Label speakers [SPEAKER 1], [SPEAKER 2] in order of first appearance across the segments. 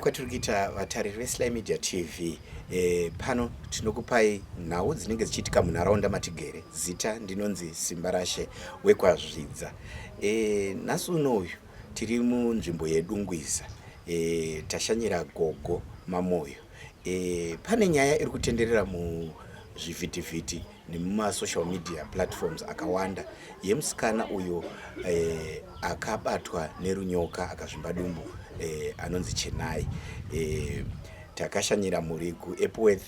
[SPEAKER 1] Kwatiri kuita vatariri veSly Media TV. Pano tinokupai nhau dzinenge dzichiitika munharaunda matigere. Zita ndinonzi Simbarashe wekwaZvidza. Nhasi unoyu tiri munzvimbo yeDungwiza. Tashanyira gogo Mamoyo. Pane nyaya iri kutenderera muzvivhitivhiti nemumasocial media platforms akawanda yemusikana uyo akabatwa nerunyoka akazvimba dumbu anonzi Chenai. Takashanyira mhuri kuEpworth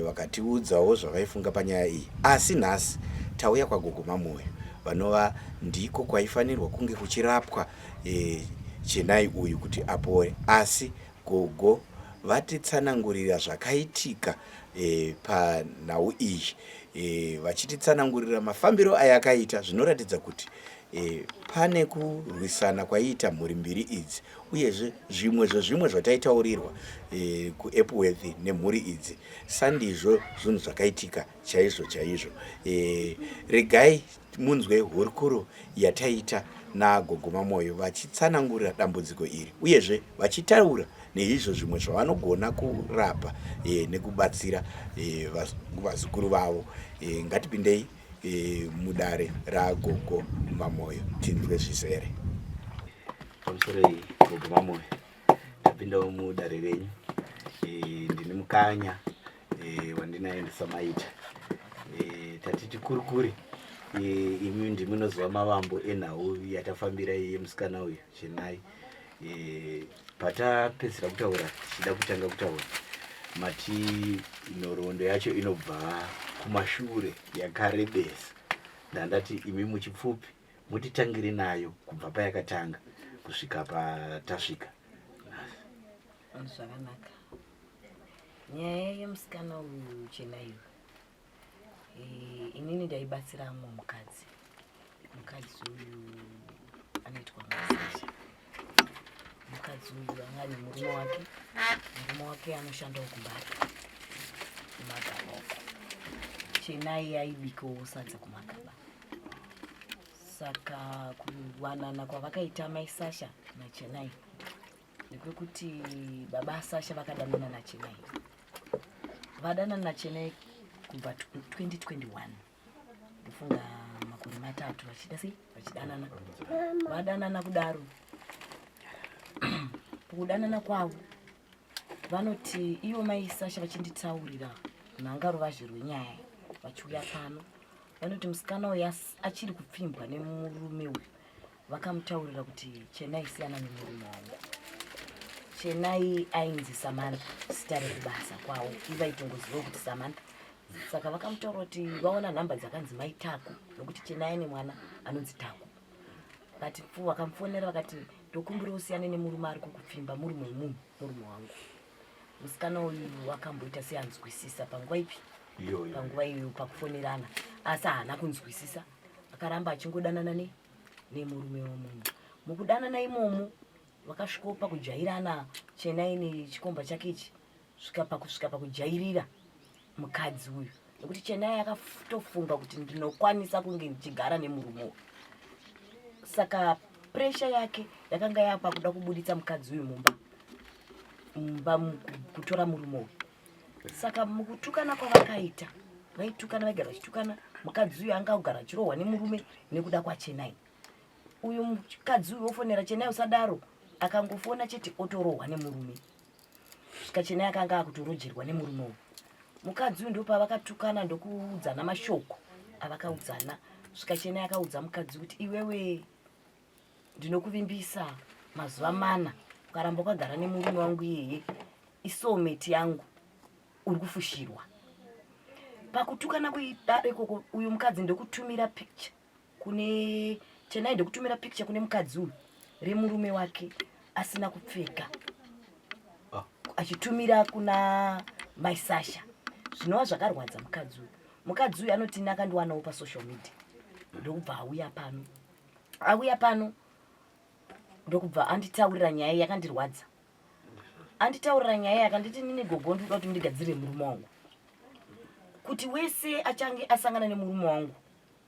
[SPEAKER 1] vakatiudzawo zvavaifunga panyaya iyi. Asi nhasi tauya kwaGogo Mamoyo vanova ndiko kwaifanirwa kunge kuchirapwa Chenai uyu kuti apore asi Gogo vatitsanangurira zvakaitika panhau iyi vachititsanangurira mafambiro ayakaita zvinoratidza kuti pane kurwisana kwaiita mhuri mbiri idzi uyezve zvimwe zvezvimwe zvataitaurirwa kuEpworth nemhuri idzi sandizvo zvinhu zvakaitika chaizvo chaizvo. Regai munzwe hurukuro yataita naGogo Mamoyo vachitsanangurira dambudziko iri uyezve vachitaura neizvo zvimwe zvavanogona kurapa nekubatsira vazukuru vavo. Ngatipindei mudare raGogo Mamoyo tinzwe zvizere. Pamusoroi Gogo Mamoyo, tapindawo mudare renyu. Ndini Mukanya wandinaye ndiSamaita. Tati tikurukure imi ndimi munoziva mavambo enhau yatafambira iyi yemusikana uyu Chenai. Patapedzisira kutaura tichida kutanga kutaura mati nhoroondo yacho inobva kumashure yakarebesa. Ndandati imi muchipfupi mutitangire nayo kubva payakatanga kusvika patasvika nhasi.
[SPEAKER 2] Zvakanaka. Nyaya yemusikana uyu Chenai inini ndaibatsira mumwe mukadzi. Mukadzi uyu anoitwa Masasha. Mukadzi uyu anga ane murume wake. Murume wake anoshandawo kumbare kumagaba uko. Chenai aibikawo sadza kumagaba. Saka kuwanana kwavakaita mai Sasha naChenai Ndekwekuti baba Sasha vakadanana naChenai. Vadanana naChenai kubva 2021. Ndofunga makore matatu vachida sei? Vachidanana. Vadanana kudaro. Kudanana kwavo vanoti ivo mai Sasha vachinditaurira nhanga ruvazhe rwenyaya vachiuya pano vanoti musikana uyu achiri kupfimbwa nemurume uyu Vakamutaurira kuti Chenai siyana nemurume wangu. Chenai ainzi Samantha zita rekubasa kwavo ivaitongoziva kuti Samantha. Saka vakamutaura kuti vaona nhamba dzakanzi mai Taku nokuti Chenai ane mwana anonzi Taku. But vakamufonera vakati ndokumbira usiyane nemurume ari kukupfimba murume wemunhu murume wangu. Musikana uyu akamboita seanzwisisa panguva ipi? Panguva iyoyo pakufonerana asi haana kunzwisisa akaramba achingodanana ne nemurume wemunhu. Mukudanana imomo vakasvikawo pakujairana Chenai nechikomba chake ichi svika pakusvika pakujairira mukadzi uyu nekuti Chenai akatofunga kuti ndinokwanisa kunge ndichigara nemurume uyu. Saka pressure yake yakanga yapa kuda kubuditsa mukadzi uyu mumba mumba kutora murume uyu. Saka mukutukana kwavakaita vaitukana vaigara vachitukana mukadzi uyu anga kugara achirohwa nemurume nekuda kwaChenai. Uyu mukadzi uyu wofonera Chenai usadaro akangofona chete otorohwa nemurume. Svika Chenai akanga akutorojerwa nemurume uyu. Mukadzi uyu ndopavakatukana ndokuudzana mashoko avakaudzana. Svika Chenai akaudza mukadzi kuti iwewe ndinokuvimbisa mazuva mana ukaramba wakagara nemurume wangu iyeye isoulmate yangu uri kufushirwa. Pakutukana kuidaro ikoko uyu mukadzi ndokutumira picture kune Chenai ndokutumira picture kune mukadzi uyu remurume wake asina kupfeka achitumira kuna mai Sasha zvinova zvakarwadza mukadzi uyu. Mukadzi uyu anoti ini akandiwanawo pasocial media ndokubva auya pano. Auya pano ndokubva anditaurira nyaya yakandirwadza. Anditaurira nyaya yakanditi nini gogo ndikuda kuti mundigadzirire murume wangu. Kuti wese achange asangana nemurume wangu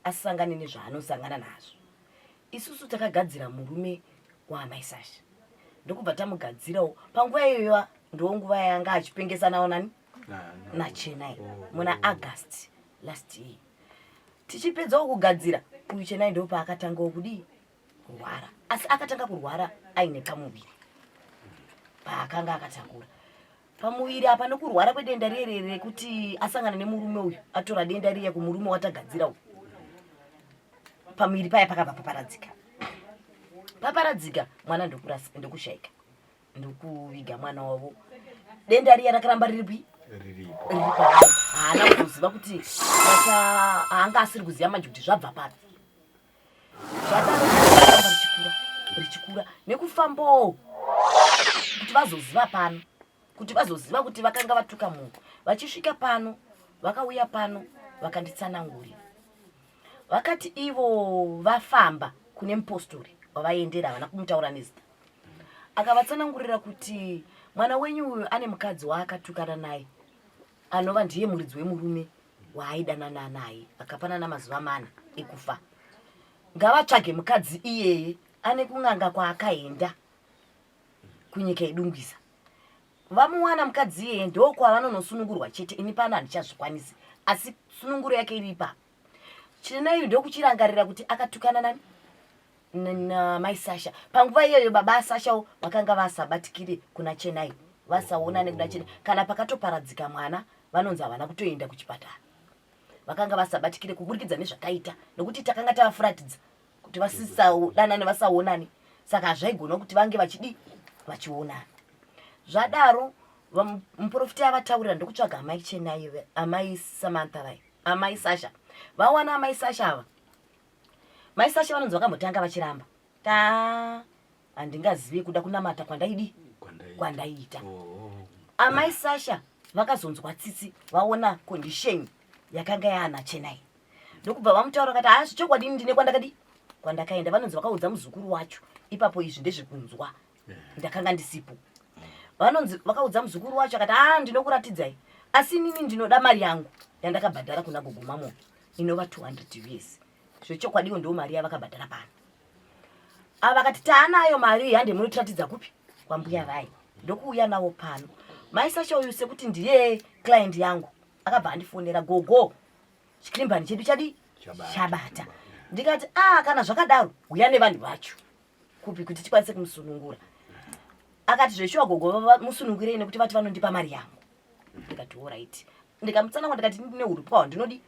[SPEAKER 2] asangane nezvaanosangana nazvo. Isusu takagadzira murume waamai Sasha. Ndokubva tamugadzirawo panguva iyoyo, ndo nguva yanga achipengesanawo nani naChenai muna August last year. Tichipedzawo kugadzira uyu Chenai, ndo paakatangawo kudii, kurwara. Asi akatanga kurwara aine pamuviri paakanga akatakura pamuviri apa, nokurwara kwedenda riye rekuti asangana nemurume uyu, atora denda riya kumurume watagadzira uyu. Pamuviri paya pakabva paparadzika, paparadzika, mwana ndokushaika, ndokuviga mwana wavo. Denda riya rakaramba riripi, riri pavari. Haana kuzoziva kuti haanga asiri kuziva manje kuti zvabva papi. Zvadaro ramba richikura, richikura nekufambawo, kuti vazoziva pano, kuti vazoziva kuti vakanga vatuka munhu. Vachisvika pano, vakauya pano, vakanditsanangurira, vakati ivo vafamba kune mupostori wavaendera, havana kumutaura nezita. Akavatsanangurira kuti mwana wenyu uyu ane mukadzi waakatukana naye, anova ndiye muridzi wemurume waaidanana naye, akapanana mazuva 4 ekufa. Ngavatsvage mukadzi iyeye, ane kun'anga kwaakaenda kunyika yeDungwiza. Vamuwana mukadzi iyeye, ndokwavanonosunungurwa chete. Ini pano handichazvikwanisi, asi sununguro yake iri ipapo. Chinaiyu ndokuchirangarira kuti akatukana nani, namai Sasha. Panguva iyoyo baba aSashawo vakanga vasabatikire kuna Chenai, vasaonane kuna Chenai. Kana pakatoparadzika mwana, vanonzi havana kutoenda kuchipatara, vakanga vasabatikire kuburikidza nezvakaita, nokuti takanga tavafuratidza kuti vasisadanane, vasaonane. Saka hazvaigona kuti vange vachidi vachionana. Zvadaro, muprofita avataurira, ndokutsvaga amai Chenai, amai Samantha vai, amai Sasha. Vawana amai Sasha ava, mai Sasha vanonzi vakambotanga vachiramba, ta handingazivi kuda kunamata kwandaidi kwandaiita. Amai Sasha vakazonzwa tsitsi vaona condition yakanga yaana Chenai, ndokubva vamutaura, vakati, "Ha, zvichokwadi, ndine kwandakadi kwandakaenda." Vanonzi vakaudza muzukuru wacho ipapo. Izvi ndezvekunzwa, ndakanga ndisipo. Vanonzi vakaudza muzukuru wacho, akati, "A, ndinokuratidzai, asi inini ndinoda mari yangu yandakabhadhara kuna gogo Mamo, inova 200 US." Zvechokwadiwo ndo mari yavakabhadhara pano. Ava vakati, "Taanayo mari iyi, hande munotiratidza kupi, kwambuya vai." Ndokuuya navo pano. Mai Sasha uyu, sekuti ndiye client yangu, akabva andifonera, "Gogo, chikrimbani chedu chadi chabata." Ndikati, "A, kana zvakadaro, uya nevanhu vacho kupi kuti tikwanise kumusunungura." Akati, "Zveshuwa gogo, musunungurei, nekuti vati vanondipa mari yangu." Ndikati, "Alright." Ndikamutsanangura, ndikati ndine uripwa hwandinodi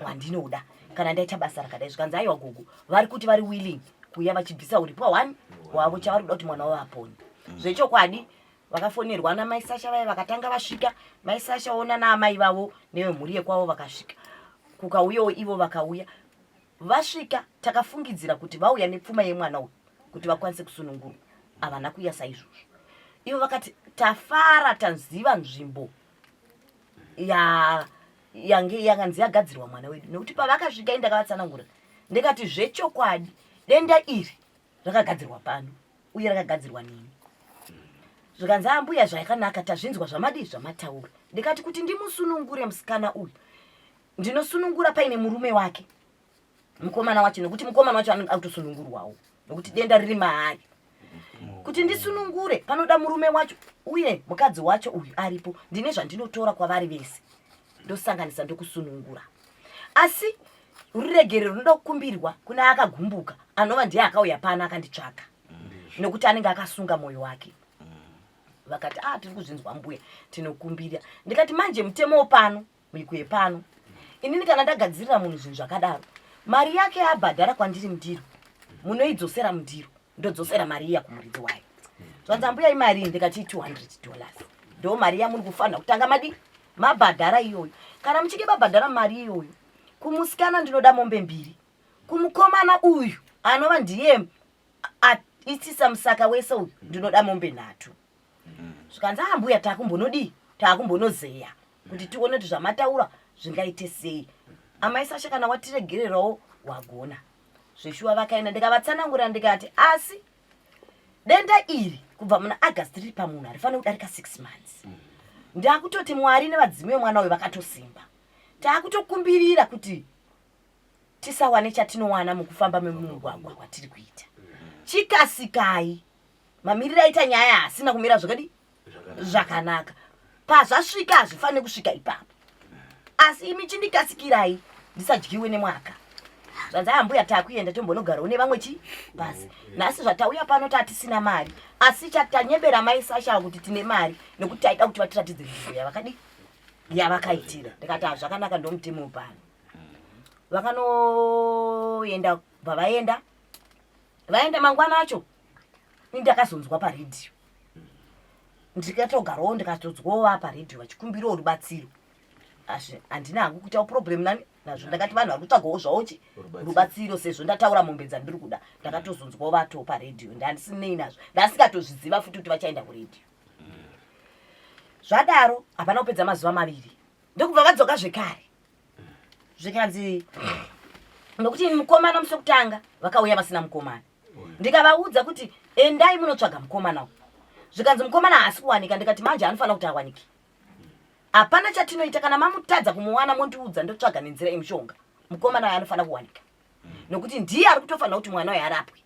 [SPEAKER 2] hwandinoda kana ndaita basa rakadai. Zvikanzi, "Aiwa gogo, vari kuti vari willing kuuya vachibvisa uripwa hwani hwavo, chavari kuda kuti mwana wavo apone." Zvechokwadi vakafonerwa namai Sasha vaya, vakatanga vasvika. Mai Sasha ona naamai vavo nevemhuri yekwavo vakasvika, kukauyawo ivo. Vakauya, vasvika, takafungidzira kuti vauya nepfuma yemwana uyu kuti vakwanise kusunungurwa. Havana kuuya saizvozvo. Ivo vakati, "Tafara taziva nzvimbo ya yange yakanzi yagadzirwa mwana wedu." Nekuti pavakasvika, indakavatsanangura, ndikati zvechokwadi denda iri rakagadzirwa pano uye rakagadzirwa nini. Zvikanzi, "Ambuya, zvakanaka, tazvinzwa zvamadii, zvamataura." Ndikati, "Kuti ndimusunungure musikana uyu, ndinosunungura paine murume wake, mukomana wacho, nekuti mukomana wacho anenge akutosunungurwawo, nokuti denda riri maari. Kuti ndisunungure panoda murume wacho uye mukadzi wacho uyu aripo. Ndine zvandinotora kwavari vese, ndosanganisa, ndokusunungura. Asi ruregerero runoda kukumbirwa kuna akagumbuka, anova ndiye akauya pano akanditsvaka, nekuti anenge akasunga mwoyo wake." Vakati, "A, tiri kuzvinzwa mbuya, tinokumbira." Ndikati, "Manje mutemo wopano, mhiko yepano, inini kana ndagadzirira munhu zvinhu zvakadaro, mari yake yaabhadhara kwandiri mundiro, munoidzosera mundiro, ndodzosera mari iya kumuridzi wayo." Zvanzi, "Ambuya, imari iyi?" Ndikati, "$200 ndo mari yamuri kufanira kutanga madi mabhadhara iyoyo. Kana muchinge mabhadhara mari iyoyo, kumusikana ndinoda mombe mbiri, kumukomana uyu anova ndiye aitisa musaka wese uyu ndinoda mombe nhatu." Zvikanzi, "Ambuya, takumbonodii, takumbonozeya kuti tione kuti zvamataura zvingaite sei. Amai Sasha, kana watiregererawo, wagona." Zveshuwa vakaenda, ndikavatsanangura, ndikati, "Asi denda iri kubva muna August riri pamunhu, harifaniri kudarika 6 months. Ndakutoti Mwari nevadzimu vemwana uyu vakatosimba. Taakutokumbirira kuti tisawane chatinowana mukufamba memumugwagwa kwatiri kuita. Chikasikai." Mamiriro aita nyaya haasina kumira zvakadii? Zvakanaka. Pazvasvika hazvifaniri kusvika ipapo. Asi imi chindikasikirai ndisadyiwe nemwaka. Zvanzi ambuya takuenda tombonogarawo nevamwe chi pasi. Nhasi zvatauya pano tatisina mari. Asi chatanyebera mai Sasha kuti tine mari nekuti taida kuti vatiratidze nzvimbo yavakadii? Yavakaitira. Ndikati hazvakanaka ndomutemo pano. Vakanoenda bva vaenda. Vaenda mangwana acho ndakazonzwa paredhiyo ndikatogarawo ndikatodzwawo va paredhiyo vachikumbirawo rubatsiro asi handina hangu kuitawo problem nani nazvo ndakati vanhu vari kutsvagawo zvavo chi rubatsiro sezvo ndataura mombe dzandiri kuda ndakatozonzwawo vatoo paredhiyo ndandisinei nazvo ndasingatozviziva futi kuti vachaenda kuredhiyo zvadaro hapana kupedza mazuva maviri ndokubva vadzoka zvekare zvikanzi nokuti mukomana musi wekutanga vakauya vasina mukomana ndikavaudza kuti endai munotsvaga mukomana uyu zvikanzi mukomana haasi kuwanika ndikati manje anofanira kuti awanike hapana chatinoita kana mamutadza kumuwana mondiudza ndotsvaga nenzira yemushonga mukomana uyo anofanira kuwanika nokuti ndiye ari kutofanira kuti mwana uyo arapwe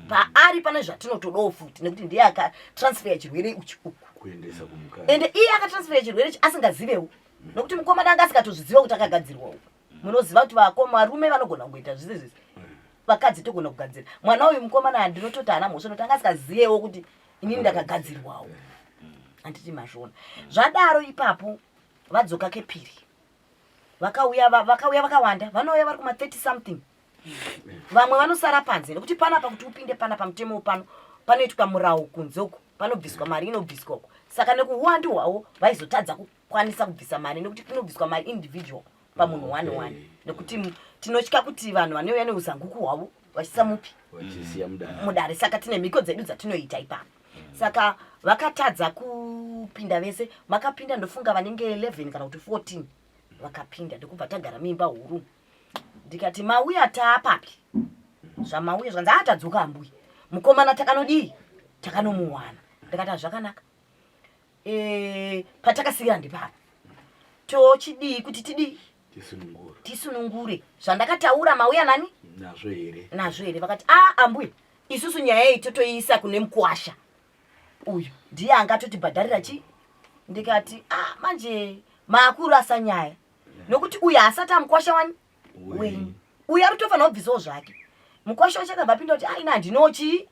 [SPEAKER 2] paari pane zvatinotodawo futi nekuti ndiye akatransfer chirwere uchi uku
[SPEAKER 1] kuendesa kumukadzi
[SPEAKER 2] ende iye akatransfer chirwere ichi asingazivewo nokuti mukomana anga asingatozviziva kuti akagadzirwa uku munoziva kuti vakoma varume vanogona kungoita zvese zvese vakadzi togona kugadzira mwana uyu mukomana ndinototi haana mhosva nokuti anga asingazivewo kuti inini ndakagadzirwawo handiti mazviona zvadaro ipapo vadzoka kepiri vakauya vakauya vakawanda vanouya vari kuma 30 something vamwe vanosara panze nekuti panapa kuti upinde pana pamutemo pano panoitwa murawo kunze uko panobviswa mari inobviswa uko saka nekuuwandu hwavo vaizotadza kukwanisa kubvisa mari nekuti kunobviswa mari individual pamunhu one one nekuti tinotya kuti vanhu vanouya neuzanguku hwavo vachisamupi mudare saka tine mhiko dzedu dzatinoita ipapo saka vakatadza kupinda vese makapinda ndofunga vanenge 11 kana kuti 14 vakapinda ndokubva tagara muimba huru ndikati mauya taapapi zvamauya zvanzi atadzoka ambuya mukomana takanodii takanomuwana ndikati hazvakanaka e, patakasiira ndipapa tochidii kuti tidii tisunungure zvandakataura mauya nani
[SPEAKER 1] nazvo here
[SPEAKER 2] nazvo here vakati a ah, ambuya isusu nyaya iyi totoiisa kune mukwasha uyu ndiye angatotibhadharira chii ndikati a ah, manje maakurasa nyaya nokuti uyu haasati amukwasha wani wenyu uyu ari kutofanira kubvisawo zvake mukwasha wacho akabva apinda kuti aina ah, handinawo chii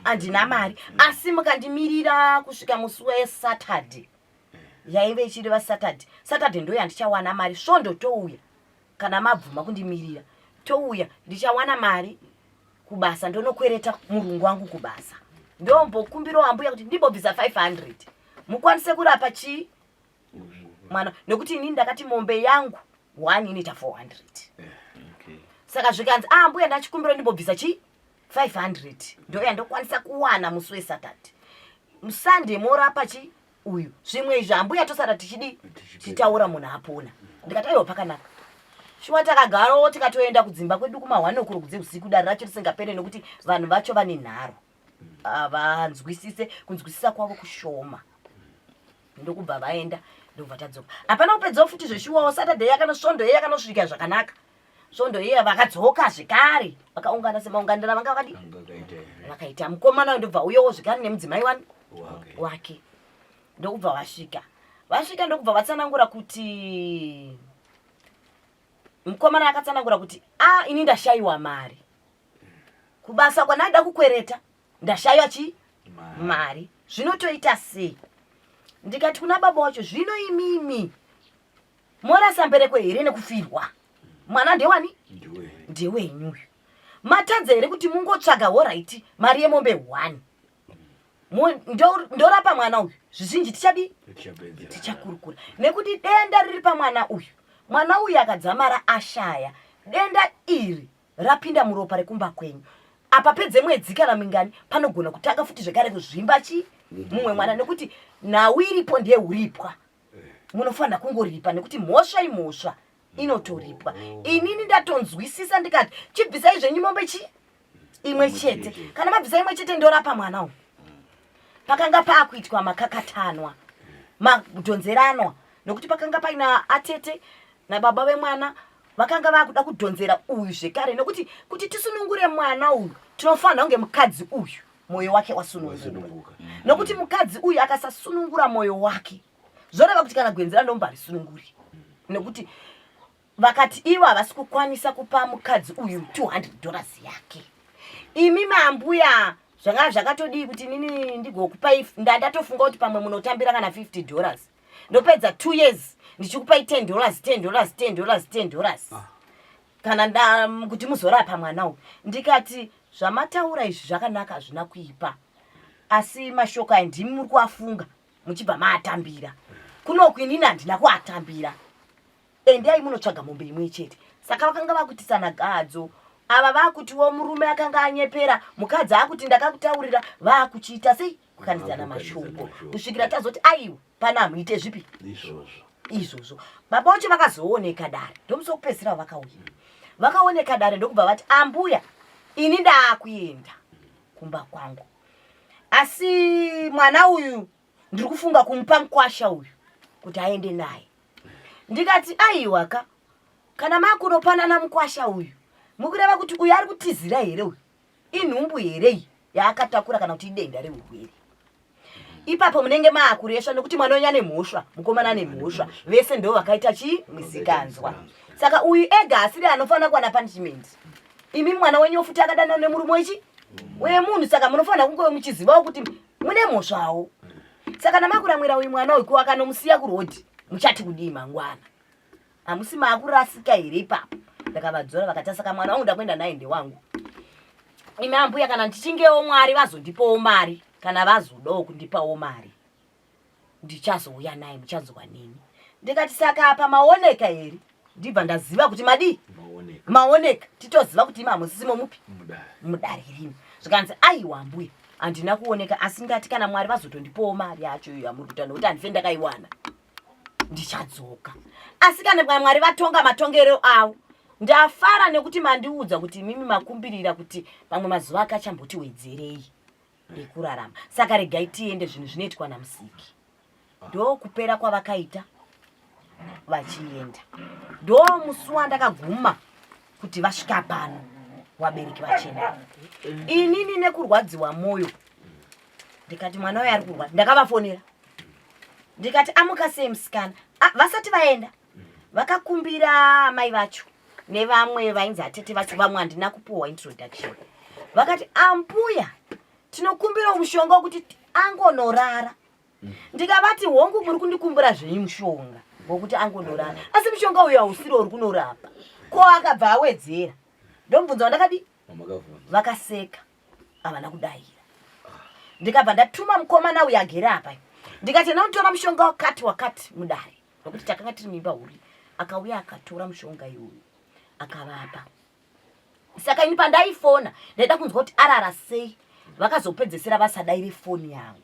[SPEAKER 2] handina mari asi mukandimirira kusvika musi wesaturday yaive ichireva saturday saturday ndo yandichawana mari svondo touya kana mabvuma kundimirira touya ndichawana mari kubasa ndonokwereta murungu wangu kubasa ndombokumbirawo ambuya kuti ndimbobvisa 500 mukwanise kurapa chii mwana nekuti inini ndakati mombe yangu one inoita 400
[SPEAKER 1] okay.
[SPEAKER 2] saka zvikanzi ah mbuya ndachikumbira ndimbobvisa chii 500 ndo yandokwanisa kuwana musi wesaturday sunday morapa chi uyu zvimwe izvi ambuya tosara tichidii tichitaura munhu apona ndikati aiwa pakanaka shuwa takagarawo tikatoenda kudzimba kwedu kumahwani okuro kudze usiku dare racho risingapere nekuti vanhu vacho vane nharo havanzwisise kunzwisisa kwavo kushoma ndokubva vaenda ndokubva tadzoka hapana kupedzawo futi zveshuwawo saturday yakano svondo iye yakanosvika zvakanaka svondo iye vakadzoka zvekare vakaungana semaunganira vanga vakadi vakaita mukomana ndobva uyowo zvekare nemudzimai wani wake ndokubva vasvika vasvika ndokubva vatsanangura kuti mukomana akatsanangura kuti a ah, ini ndashayiwa mari kubasa kwandada kukwereta ndashaywa chii mari zvinotoita sei ndikati kuna baba wacho zvino imimi morasa mbereko here nekufirwa mwana ndewani ndewenyu uyu matadza here kuti mungotsvaga horaiti mari yemombe one ndorapa mwana uyu zvizhinji tichadii tichakurukura nekuti denda riri pamwana uyu mwana uyu akadzamara ashaya denda iri rapinda muropa rekumba kwenyu apa pedze mwedzi kana mingani panogona kutanga futi zvekare kuzvimba chi mumwe mwana nekuti nhau iripo ndiye uripwa munofanira kungoripa nekuti mhosva imhosva inotoripwa inini ndatonzwisisa ndikati chibvisai zvenyu mombe chi imwe chete kana mabvisa imwe chete ndorapa mwana uyu pakanga paakuitwa makakatanwa madhonzeranwa nokuti pakanga paina atete nababa vemwana vakanga vakuda kudhonzera uyu zvekare nokuti kuti tisunungure mwana uyu tinofanira kunge mukadzi uyu. mwoyo wake wasununguka. Nokuti mukadzi uyu akasasunungura mwoyo wake, zvoreva kuti kana gwenzi randomba harisununguri, nekuti vakati ivo havasi kukwanisa kupa mukadzi uyu $200 yake. Imi mambuya, zvanga zvakatodii kuti inini ndigokupai? Ndandatofunga kuti pamwe munotambira kana $50, ndopedza 2 years ndichikupai $10, $10, $10, $10. Ah. Kana nda kuti muzorapa mwana uyu. Ndikati zvamataura izvi zvakanaka, hazvina kuipa, asi mashoko aya ndimi muri kuafunga muchibva maatambira kunoku, inini handina kuatambira. Endai munotsvaga mombe imwe chete. Saka vakanga vakutisana gadzo ava, vakutiwo murume akanga anyepera mukadzi, akuti ndakakutaurira, vakuchiita sei, kukandidzana mashoko, kusvikira tazoti aiwa, pana hamuite zvipi izvozvo. Baba vacho vakazooneka dare, ndomusi wekupedzisira vakauya, vakaoneka dare ndokubva vati, ambuya, ini ndaakuenda kumba kwangu, asi mwana uyu ndiri kufunga kumupa mukwasha uyu kuti aende naye. Ndikati aiwa ka, kana makunopanana mukwasha uyu, mukureva kuti uyu ari kutizira here? Uyu inhumbu here iyi yaakatakura, kana kuti idenda reurwere? Ipapo munenge maakuresva, nekuti mwana wenyu ane mhosva, mukomana ane mhosva, vese ndo vakaita chii, misikanzwa. Saka uyu ega asiri anofanira kuwana punishment. Imi mwana wenyu futi akadanana nemurume wechi wemunhu, saka munofanira kunge muchizivawo kuti mune mhosvawo. Saka namakuramwira uyu mwana uyu, ko akanomusiya kurodhi, muchati kudii mangwana? Hamusi maakurasika here ipapo? Ndakavadzora, vakati, saka mwana wangu ndakuenda naye ndewangu. Imi ambuya, kana ndichingewo Mwari vazondipawo mari, kana vazodawo kundipawo mari, ndichazouya naye, muchazwa neni. Ndikati saka apa maoneka here? Ndibva ndaziva kuti madii, maoneka, titoziva kuti imi hamusisimo mupi mudare rino. Zvikanzi aiwa ambuya, handina kuoneka, asi ndati kana Mwari vazotondipawo mari yacho iyo yamuri kuita, nokuti handife ndakaiwana, ndichadzoka. Asi kana Mwari vatonga matongero avo, ndafara nekuti mandiudza kuti imimi makumbirira kuti pamwe mazuva akachamboti wedzerei ekurarama, saka regai tiende, zvinhu zvinoitwa naMusiki. Ndokupera kwavakaita vachienda. Ndo musi wandakaguma kuti vasvika pano vabereki vachena, inini nekurwadziwa mwoyo ndikati mwana uyo ari kurwara. Ndakavafonera ndikati amuka sei musikana? Vasati vaenda vakakumbira mai vacho nevamwe vainzi atete vacho, vamwe handina kupuhwa introduction. Vakati ambuya, tinokumbira mushonga wekuti angonorara. Ndikavati hongu, muri kundikumbira zvenyu mushonga wokuti angonorara, asi mushonga uyu hausiri uri kunorapa. Ko akabva awedzera? Ndomubvunza wandakadi. Vakaseka, havana kudayira. Ndikabva ndatuma mukomana uyu agere apa, ndikati enda unotora mushonga wakati wakati mudare, nokuti takanga tiri muimba huri. Akauya akatora mushonga iwoyo akavapa. Saka ini pandaifona ndaida kunzwa kuti arara sei. Vakazopedzesera vasadaire foni yangu.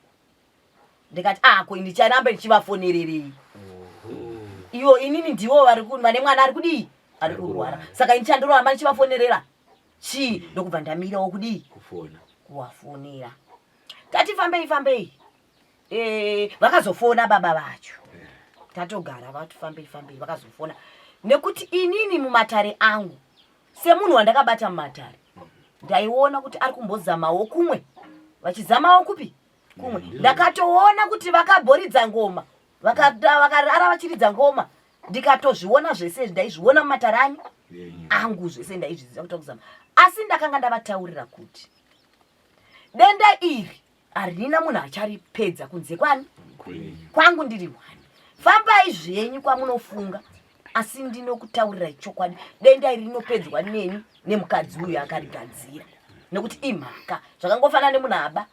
[SPEAKER 2] Ndikati ako ah, ndicharambe ndichivafonererei ivo? Inini ndivo vane mwana ari kudii, ari kurwara, saka ini chandoramba ndichivafonerera chii? Ndokubva ndamirawo kudii, kuvafonera. Tati fambei fambei, vakazofona baba vacho tatogara, vati fambei fambei, vakazofona. Nekuti inini mumatare angu, semunhu wandakabata mumatare, ndaiona kuti ari kumbozamawo kumwe, vachizamawo kupi kumwe. Ndakatoona kuti vakabhoridza ngoma, vakarara vachiridza ngoma, ndikatozviona zvese izvi, ndaizviona mumatare ani angu zvese, ndaizviziva kuti kuzama. Asi ndakanga ndavataurira kuti denda iri harina munhu acharipedza kunze kwani kwangu, ndiri wani. Fambai zvenyu kwamunofunga, asi ndinokutaurirai chokwadi, denda iri rinopedzwa neni nemukadzi uyu akarigadzira, nekuti imhaka zvakangofanana nemunhu aba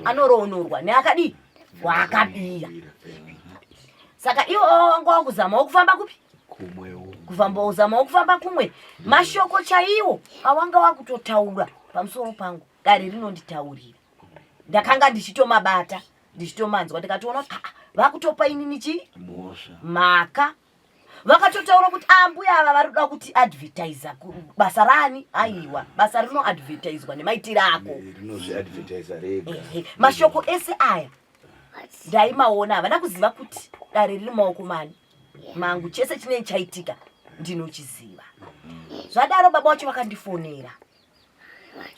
[SPEAKER 2] anoroonorwa neakadii waakabira. Saka iwo wanga wakuzamawo kufamba kupi, kufamba, uzamawo kufamba kumwe. Mashoko chaiwo awanga wakutotaura pamusoro pangu, dare rinonditaurira, ndakanga ndichitomabata, ndichitomanzwa. Ndikatoona kuti ah, vakutopa inini chii, mhaka. Vakatotaura kuti ambuya ava vari kuda kuti advertisa basa rani. Aiwa, basa rinoadvertiswa nemaitiro ako. Mashoko ese aya ndaimaona. Havana kuziva kuti dare riri maoko mani mangu, chese chinenge chaitika ndinochiziva. Zvadaro baba vacho vakandifonera,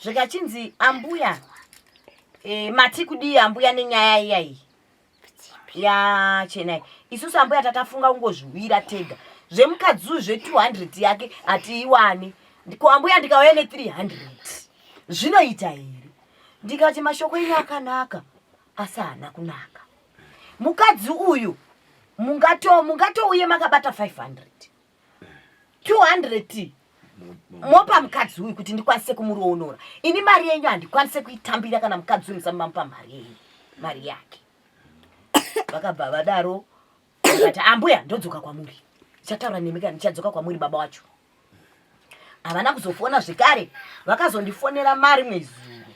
[SPEAKER 2] zvikachinzi ambuya. E, mati kudii ambuya nenyaya iya iyi yachenai isusu ambuya tatafunga kungozviwira tega zvemukadzi uyu zve200 yake hatiiwani ko ambuya ndikauya ne300 zvinoita here ndikati mashoko enyu akanaka asi haana kunaka mukadzi uyu mungatouye mungato makabata 500 200 mopa mukadzi uyu kuti ndikwanise kumuroonora ini mari yenyu handikwanise kuitambira kana mukadzi uyu musamumamupa mari yenyu mari yake vakabva vadaro vakati ambuya ndodzoka kwamuri ndichataura nemi kana ndichadzoka kwamuri baba wacho havana kuzofona zvekare vakazondifonera marimwe zuro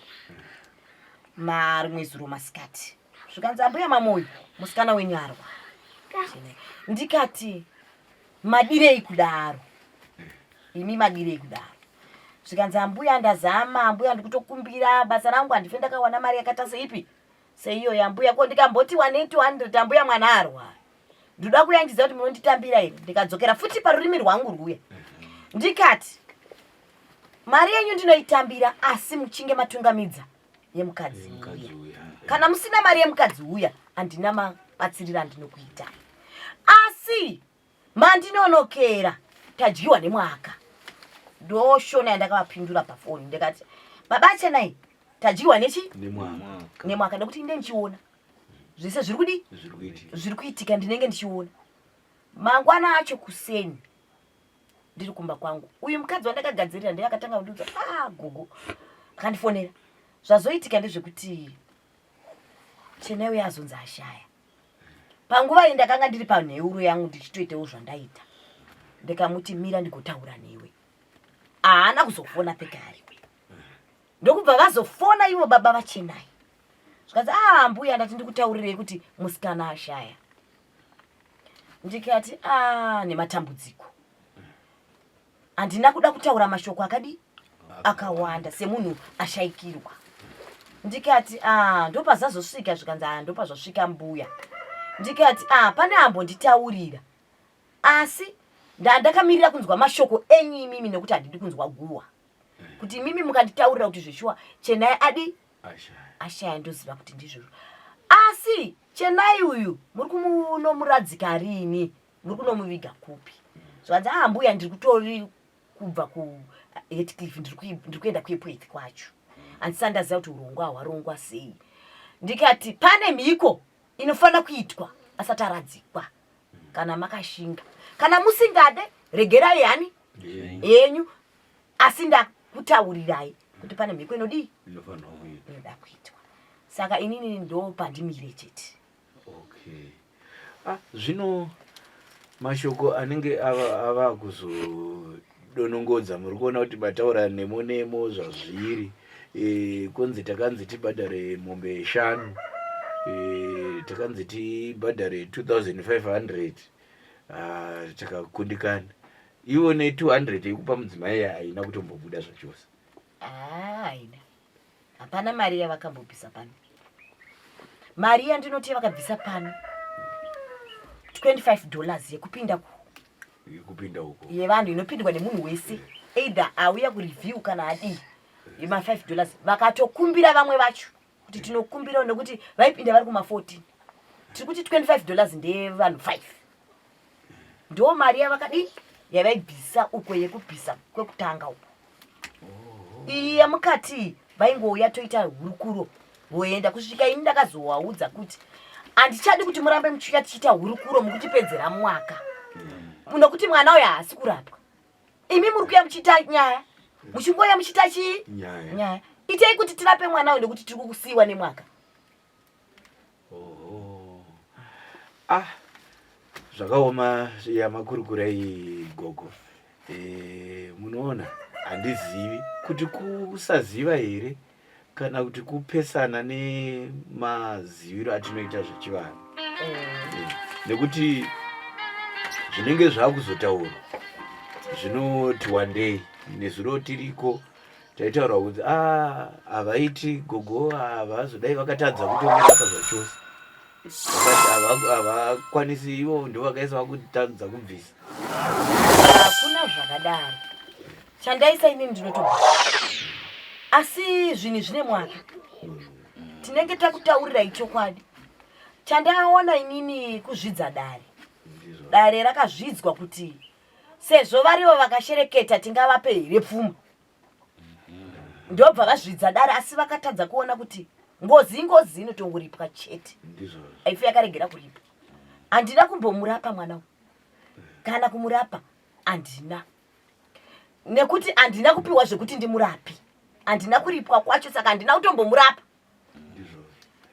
[SPEAKER 2] marimwe zuro masikati zvikanzi ambuya mamoyo musikana wenyu arwara ndikati madirei kudaro imi madirei kudaro zvikanzi ambuya ndazama ambuya ndikutokumbira basa rangu handife ndakawana mari yakaita seipi seiyo yambuya ko ndikamboti wanei 200 ambuya mwana arwara ndoda kuya ndiziva kuti munonditambira here ndikadzokera futi parurimi rwangu rwuya ndikati mari yenyu ndinoitambira asi muchinge matungamidza yemukadzi uya kana musina mari yemukadzi uya handina mabatsiriro andinokuitai asi mandinonokera tadyiwa nemwaka ndoshona yandakavapindura pafoni ndikati baba chenai tadyiwa nechi nemwaka nekuti inde ndichiona zvese zviri kudii zviri kuitika ndinenge ndichiona mangwana acho kuseni ndiri kumba kwangu uyu mukadzi wandakagadzirira ndiye akatanga kundiudza ah gogo akandifonera zvazoitika ndezvekuti chenai uye azonzi ashaya panguva iyi ndakanga ndiri panheuro yangu ndichitoitawo zvandaita ndikamuti mira ndigotaura newe haana kuzofona pekare ndokubva vazofona ivo baba vachenai zvikanzi ah mbuya ndati ndikutaurirei kuti musikana ashaya ndikati ah nematambudziko handina kuda kutaura mashoko akadi akawanda semunhu ashaikirwa ndikati ah ndopazazosvika zvikanzi ah ndopazvasvika mbuya ndikati ah pane ambonditaurira asi ndandakamirira kunzwa mashoko enyu imimi nekuti handidi kunzwa guwa kuti imimi mukanditaurira kuti zveshuwa chenai adi ashaya ndoziva kuti ndizvozvo asi chenai uyu muri kumunomuradzika rini muri kunomuviga kupi zvanzi ah mbuya ndiri kutori kubva kuhetcliff ndiri kuenda kuepworth kwacho handisati ndaziva kuti urongwa hwarongwa sei ndikati pane mhiko inofanira kuitwa asati aradzikwa kana makashinga kana musingade regerai hani yenyu asi ndakutaurirai kuti pane mhiko inodii inoda kuitwa saka inini ndo pandimire chete
[SPEAKER 1] okay ah, zvino mashoko anenge ava, ava kuzodonongodza muri kuona kuti mataura nemo nemo zvazviri e, kunzi takanzi tibhadhare mombe shanu e, takanzi tibhadhare 2500 ah, takakundikana ivo ne 200 yekupa mudzimai haina kutombobuda zvachose
[SPEAKER 2] ah, haina hapana mari yavakambobvisa pano mari yandinoti yavakabvisa pano 25 dollars yekupinda ku
[SPEAKER 1] yekupinda uko
[SPEAKER 2] yevanhu inopindwa nemunhu wese either auya kureview kana adii yema 5 dollars vakatokumbira vamwe vacho kuti tinokumbirawo nekuti vaipinda vari kuma 14 tiri kuti 25 dollars ndeyevanhu 5 ndo mari yavakadii yavaibvisa uko yekubvisa kwekutanga uko iyi yemukati vaingouya toita hurukuro voenda kusvika ini ndakazowaudza kuti handichadi kuti murambe muchiuya tichiita hurukuro mukutipedzera mwaka nokuti mwana uyo haasi kurapwa imi muri kuya muchiita nyaya muchingoya muchiita chii nyaya itei kuti tirape mwana uyu nekuti tiri kukusiyiwa nemwaka
[SPEAKER 1] ah zvakaoma yamakurukura iyi gogo e, munoona handizivi kuti kusaziva here kana kuti kupesana nemaziviro atinoita zvechivanhu mm. Eh, nekuti zvinenge zvakuzotaurwa zvinoti wandei nezuro tiriko taitaura kuti ah, havaiti gogo havazodai vakatadza kutomurapa zvachose vakati havakwanisi ivo ndo vakaisa vakutadza kubvisa
[SPEAKER 2] hakuna zvakadaro chandaisa inini ndinotobva asi zvinhu zvine mwaka Tinenge takutaurirai chokwadi. Chandaona inini kuzvidza dare. Dare rakazvidzwa kuti sezvo varivo vakashereketa tingavape here pfuma. Ndobva vazvidza dare asi vakatadza kuona kuti ngozi ingozi inotongoripwa chete. Haifi yakaregera kuripa. Handina kumbomurapa mwana uyu. Kana kumurapa handina. Nekuti handina kupiwa zvekuti ndimurapi. Handina kuripwa kwacho saka handina kutombomurapa.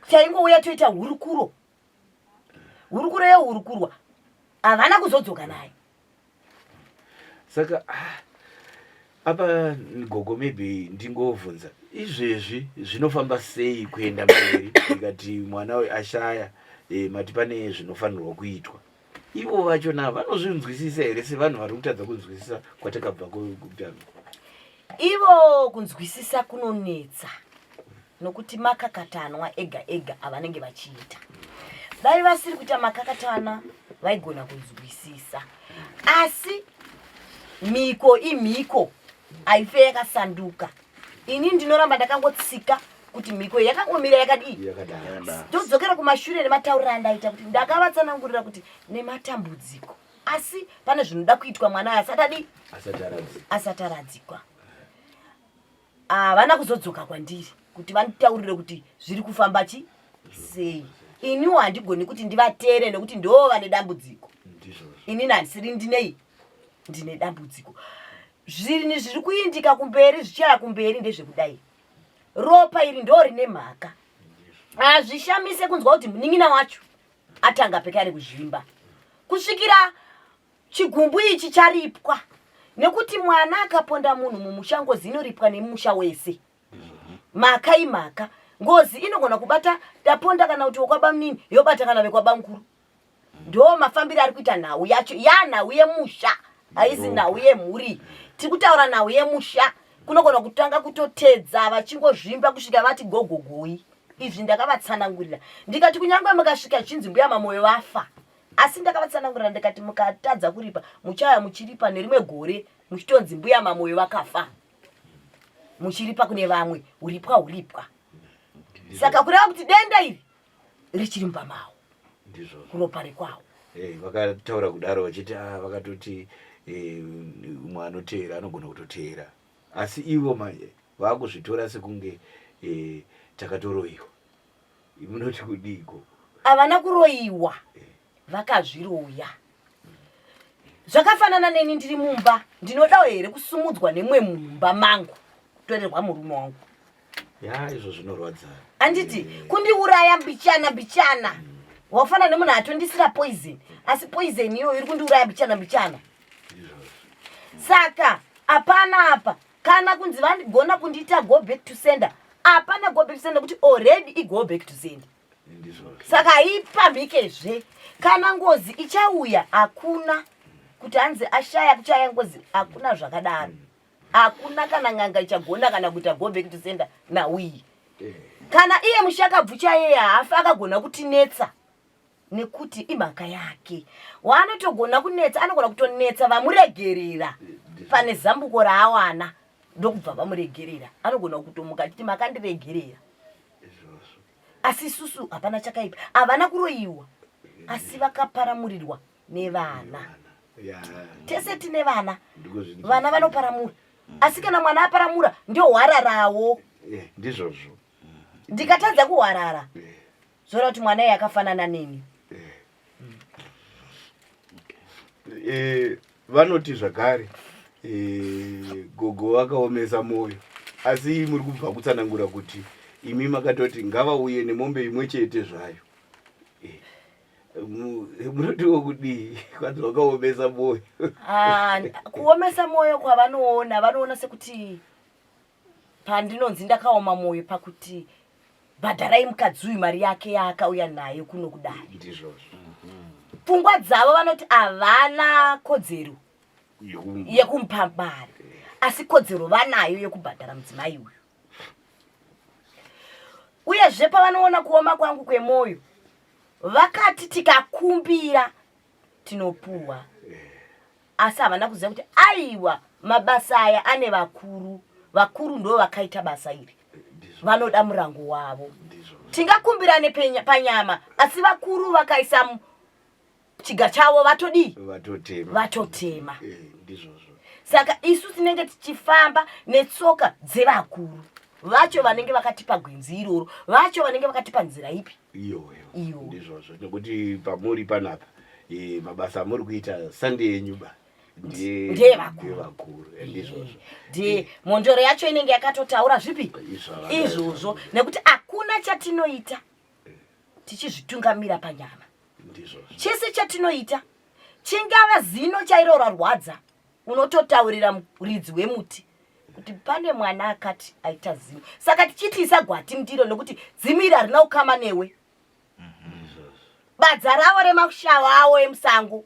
[SPEAKER 2] Taingouya toita hurukuro. Hurukuro yehurukurwa havana kuzodzoka naye.
[SPEAKER 1] Saka ah, apa gogo maybe ndingovhunza izvezvi zvinofamba sei kuenda mberi ndikati mwana uyu ashaya e, mati pane zvinofanirwa kuitwa ivo vachona vanozvinzwisisa here sevanhu vari kutadza kunzwisisa kwatakabva kutanga?
[SPEAKER 2] Ivo kunzwisisa kunonetsa nokuti makakatanwa ega ega avanenge vachiita. Dai vasiri kuita makakatana vaigona kunzwisisa, asi mhiko imhiko haife yakasanduka. Ini ndinoramba ndakangotsika kuti mhiko yakangomira yakadii. Todzokera kumashure nematauriro andaita kuti ndakavatsanangurira kuti nematambudziko, asi pane zvinoda kuitwa mwana asati adii, asati aradzikwa. Havana kuzodzoka kwandiri kuti vanditaurire kuti zviri kufamba chi sei. Iniwo handigoni kuti ndivatere nekuti ndoo vane dambudziko. Inini handisiri ndinei, ndine dambudziko. Zvinhu zviri kuindika kumberi zvichaya kumberi ndezvekudai. Ropa iri ndo rine mhaka. Hazvishamise kunzwa kuti munin'ina wacho atanga pekare kuzvimba kusvikira chigumbu ichi charipwa, nekuti mwana akaponda munhu mumusha ngozi inoripwa nemusha wese. Mhaka imhaka. Ngozi inogona kubata taponda kana kuti wekwabamunini yobata kana vekwabamukuru. Ndo mafambiro ari kuita nhau yacho. Ya nhau yemusha haisi nhau yemhuri. Tiri kutaura nhau yemusha. Kunogona kutanga kutotedza vachingozvimba kusvika vati gogogoi. Izvi ndakavatsanangurira ndikati kunyange mukasvika zvichinzi mbuya Mamoyo vafa, asi ndakavatsanangurira ndikati mukatadza kuripa muchauya muchiripa nerimwe gore muchitonzi mbuya Mamoyo vakafa, muchiripa kune vamwe. Uripwa uripwa. Saka kureva kuti denda iri richiri mumba mavo, kuropa rekwawo.
[SPEAKER 1] Vakataura kudaro vachiti ah, vakatoti umwe anoteera anogona kutoteera, asi ivo manje vakuzvitora sekunge takatoroiwa. Munoti kudiiko?
[SPEAKER 2] Havana kuroiwa, vakazviroya. Zvakafanana neni ndiri mumba, ndinodawo here kusumudzwa nemumwe munhu mumba mangu kutorerwa murume wangu?
[SPEAKER 1] Ya, izvo zvinorwadza.
[SPEAKER 2] Anditi kundiuraya mbichana mbichana. Wafanana nemunhu atondisira poison, asi poison iyoyo iri kundiuraya mbichana mbichana. Saka hapana apa kana kunzi vandigona kundiita go back to sender. Hapana go back to sender kuti already i go back to sender. Saka haipamhikezve. Kana ngozi ichauya hakuna kuti hanzi ashaya kuchaya ngozi, hakuna zvakadaro. Hakuna kana n'anga ichagona kana kuita go back to sender nhau iyi. Kana iye mushakabvu chaiye haafi akagona kutinetsa nekuti imhaka yake. Waanotogona kunetsa, anogona kutonetsa vamuregerera pane zambuko raawana ndokubva vamuregerera. Anogona kutomuka achiti makandiregerera, asi isusu hapana chakaipa. Havana kuroyiwa, asi vakaparamurirwa nevana. Tese tine vana, vana vanoparamura, asi kana mwana aparamura ndohwararawo.
[SPEAKER 1] Ndizvozvo.
[SPEAKER 2] Ndikatadza kuhwarara zvoreva kuti mwana iye akafanana neni.
[SPEAKER 1] Vanoti zvakare gogo vakaomesa mwoyo, asi muri kubva kutsanangura kuti imi makatoti ngavauye nemombe imwe chete zvayo. Munotiwo kudii kwanzi vakaomesa mwoyo?
[SPEAKER 2] Kuomesa mwoyo kwavanoona, vanoona sekuti pandinonzi ndakaoma mwoyo pakuti bhadharai mukadzi uyu mari yake yaakauya nayo kuno kudai.
[SPEAKER 1] Ndizvozvo.
[SPEAKER 2] Pfungwa dzavo vanoti havana kodzero yekumupa mari, asi kodzero vanayo yekubhadhara mudzimai uyu. Uyezve pavanoona kuoma kwangu kwemwoyo vakati tikakumbira tinopuwa, asi havana kuziva kuti aiwa mabasa aya ane vakuru. Vakuru ndo vakaita basa iri, vanoda murango wavo. Tingakumbirane panyama, asi vakuru vakaisa chiga chavo vatodii?
[SPEAKER 1] Vatotema.
[SPEAKER 2] Vatotema.
[SPEAKER 1] Eh, ndizvozvo.
[SPEAKER 2] Saka isu tinenge tichifamba netsoka dzevakuru vacho vanenge vakatipa gwenzi iroro, vacho vanenge vakatipa nzira ipi
[SPEAKER 1] iyoyo.
[SPEAKER 2] Iyo.
[SPEAKER 1] Ndizvozvo, nekuti pamuri panapa e, mabasa amuri kuita sande yenyu ba
[SPEAKER 2] ndeyevakuru.
[SPEAKER 1] Ndeyevakuru, ndizvozvo.
[SPEAKER 2] Ndiye mhondoro yacho inenge yakatotaura zvipi?
[SPEAKER 1] Izvava-
[SPEAKER 2] Izvozvo, nekuti hakuna chatinoita tichizvitungamira panyama.
[SPEAKER 1] Ndizvozvo.
[SPEAKER 2] Chese chatinoita, chingava zino chairo rarwadza, unototaurira muridzi wemuti kuti pane mwana akati aita zino, saka tichiti isa gwati mundiro, nekuti dzimiri harina ukama newe. Badza ravo remashawa avo emusango,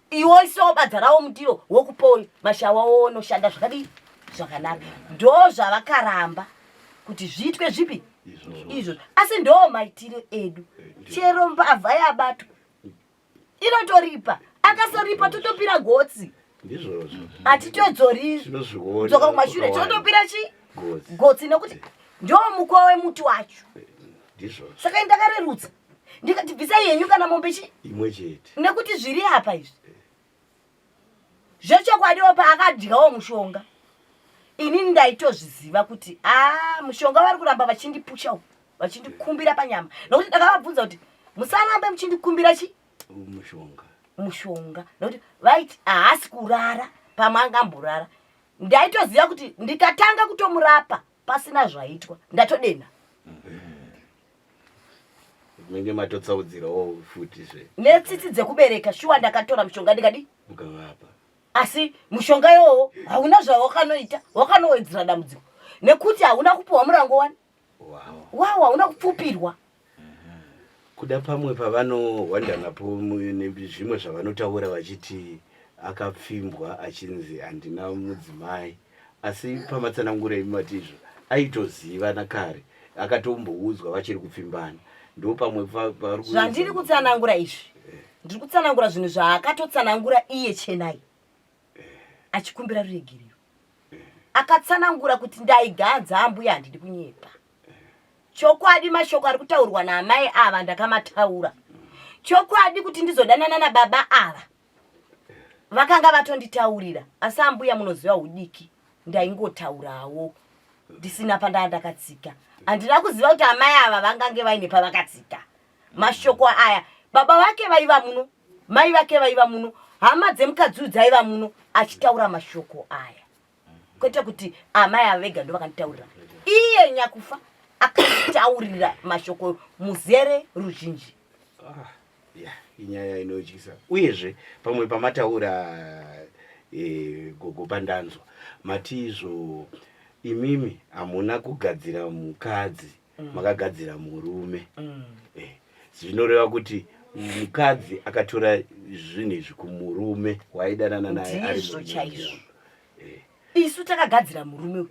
[SPEAKER 2] iwo isawo badza ravo mundiro, wokupawo mashawa awo, onoshanda zvakadii? Zvakanaka. Ndo zvavakaramba kuti zviitwe zvipi?
[SPEAKER 1] Izvozvo.
[SPEAKER 2] Izvozvo, asi ndo maitiro edu. Chero mbavha yabatwa inotoripa, akasoripa totopira gotsi.
[SPEAKER 1] Ndizvozvo.
[SPEAKER 2] Hatitodzori
[SPEAKER 1] Tinozviona
[SPEAKER 2] dzoka kumashure.
[SPEAKER 1] kwakawanda.
[SPEAKER 2] Tinotopira chi?
[SPEAKER 1] Gotsi.
[SPEAKER 2] Gotsi, nekuti ndo mukwa wemuti wacho.
[SPEAKER 1] Ndizvozvo.
[SPEAKER 2] Saka indakarerutsa ndikati bvisai henyu kana mombe chi
[SPEAKER 1] Imwe chete.
[SPEAKER 2] Nekuti zviri apa izvi zvechokwadiwo, paakadyawo mushonga, inini ndaitozviziva kuti a mushonga vari kuramba vachindipusha uku, vachindikumbira panyama, nokuti ndakavabvunza kuti musarambe muchindikumbira chi
[SPEAKER 1] Mushonga.
[SPEAKER 2] Mushonga, nokuti vaiti haasi kurara, pamwe angamborara. Ndaitoziva kuti ndikatanga kutomurapa pasina zvaitwa, ndatodena.
[SPEAKER 1] Munenge matotsaudzirawo futi zve.
[SPEAKER 2] Netsitsi dzekubereka, shuwa ndakatora mushonga ndikadi
[SPEAKER 1] Mukavapa.
[SPEAKER 2] Asi mushonga iwowo hauna zvawakanoita, wakanowedzera dambudziko, nekuti hauna kupiwa murango wani. Wawo hauna kupfupirwa.
[SPEAKER 1] Kuda pamwe pavanohwanda napo nezvimwe zvavanotaura vachiti akapfimbwa achinzi handina mudzimai, asi pamatsananguro imi mati izvo aitoziva nakare, akatomboudzwa vachiri kupfimbana. Ndo pamwe pari
[SPEAKER 2] Zvandiri kutsanangura izvi, ndiri kutsanangura zvinhu zvaakatotsanangura iye Chenai achikumbira ruregerero. Akatsanangura kuti ndaigadza ambuya, handidi kunyepa, chokwadi mashoko ari kutaurwa naamai ava ndakamataura. Chokwadi kuti ndizodanana nababa ava vakanga vatonditaurira, asi ambuya munoziva udiki, ndaingotaurawo ndisina pandaa ndakatsika. Handina kuziva kuti amai ava vangange vaine pavakatsika mashoko aya. Baba vake vaiva muno, mai vake vaiva muno, hama dzemukadzi uyu dzaiva muno achitaura mashoko aya, kwete kuti amai ava vega ndo vakanditaurira. Iye nyakufa akanditaurira mashoko muzere ruzhinji.
[SPEAKER 1] Ah, ya inyaya inotyisa. Uyezve pamwe pamataura gogo, pandanzwa mati izvo imimi hamuna kugadzira mukadzi, makagadzira murume. Zvinoreva kuti mukadzi akatora zvinhu izvi kumurume waidanana naye ari
[SPEAKER 2] Ndizvo
[SPEAKER 1] murume.
[SPEAKER 2] chaizvo. Isu takagadzira murume uyu,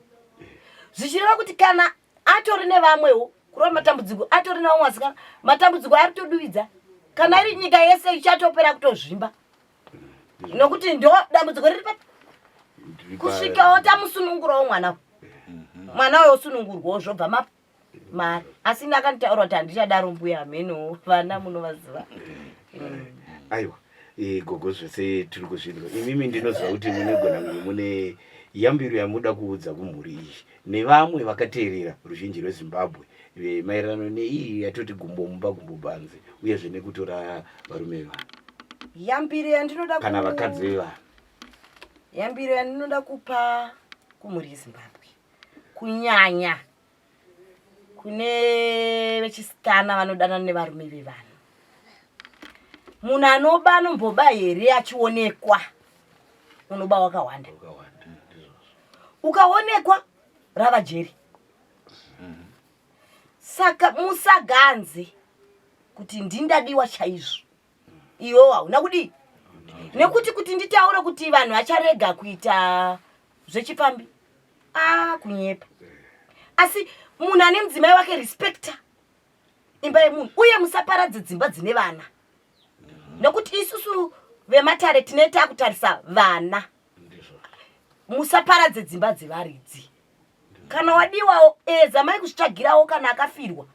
[SPEAKER 2] zvichireva kuti kana atori nevamwewo, kureva matambudziko atori nevamwe vasikana, matambudziko ari toduvidza, kana iri nyika yese ichatopera kutozvimba, nokuti ndo dambudziko riri pa kusvikawo tamusunungurawo mwana uyu. Mwana uyo osunungurwawo, zvobva mari. Asi ini akanditaura kuti handichadaro mbuya, hameno vana munovaziva.
[SPEAKER 1] Aiwa, gogo, zvese tiri kuzvinzwa. Imimi ndinoziva kuti munegona kunge mune yambiro yamuda kuudza kumhuri iyi nevamwe vakateerera, ruzhinji rweZimbabwe, maererano neiyi yatoti gumbo mumba gumbo panze, uyezve nekutora varume vevanhu.
[SPEAKER 2] Yambiro yandinoda
[SPEAKER 1] Kana vakadzi vevanhu.
[SPEAKER 2] Yambiro yandinoda kupa kumhuri yeZimbabwe, kunyanya kune vechisikana vanodanana nevarume vevanhu, munhu anoba anomboba here achionekwa? Unoba wakawanda.
[SPEAKER 1] Wakawanda, ndizvozvo.
[SPEAKER 2] Ukaonekwa rava jeri. Saka musaganze kuti ndindadiwa chaizvo, iwewo hauna kudii, nekuti kuti nditaure kuti vanhu vacharega kuita zvechipfambi, a kunyepa. Asi munhu ane mudzimai wake, respecta imba yemunhu, uye musaparadze dzimba dzine vana, nekuti isusu vematare tine takutarisa vana.
[SPEAKER 1] Ndizvozvo.
[SPEAKER 2] Musaparadze dzimba dzevaridzi. Kana wadiwawo edza mai kuzvitsvagirawo kana akafirwa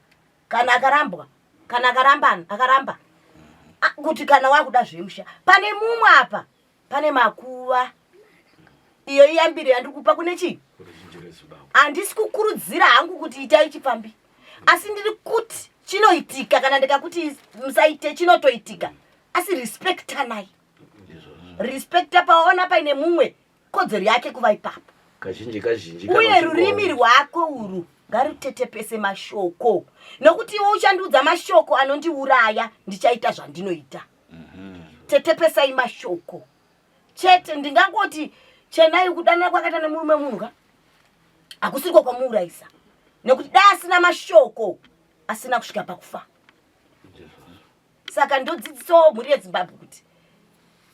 [SPEAKER 2] kana akarambwa kana akarambana akaramba kuti kana wakuda zvemusha pane mumwe apa pane makuva. Iyo iyambiro yandiri kupa kune chii? Handisi kukurudzira hangu kuti itai chipfambi, asi ndiri kuti chinoitika. Kana ndikakuti musaite, chinotoitika. Asi respectanai, respecta pawaona paine mumwe, kodzero yake kuva ipapo.
[SPEAKER 1] Kazhinji kazhinji.
[SPEAKER 2] Uye rurimi rwako urwu ngarutetepese mashoko, nokuti iwe uchandiudza mashoko anondiuraya, ndichaita zvandinoita. Tetepesai mashoko chete. Ndingangoti Chenai kudanana kwakaita nemurume munhu ka hakusiriko kwamuurayisa, nekuti dai asina mashoko asina kusvika pakufa. Saka ndodzidzisawo mhuri yeZimbabwe kuti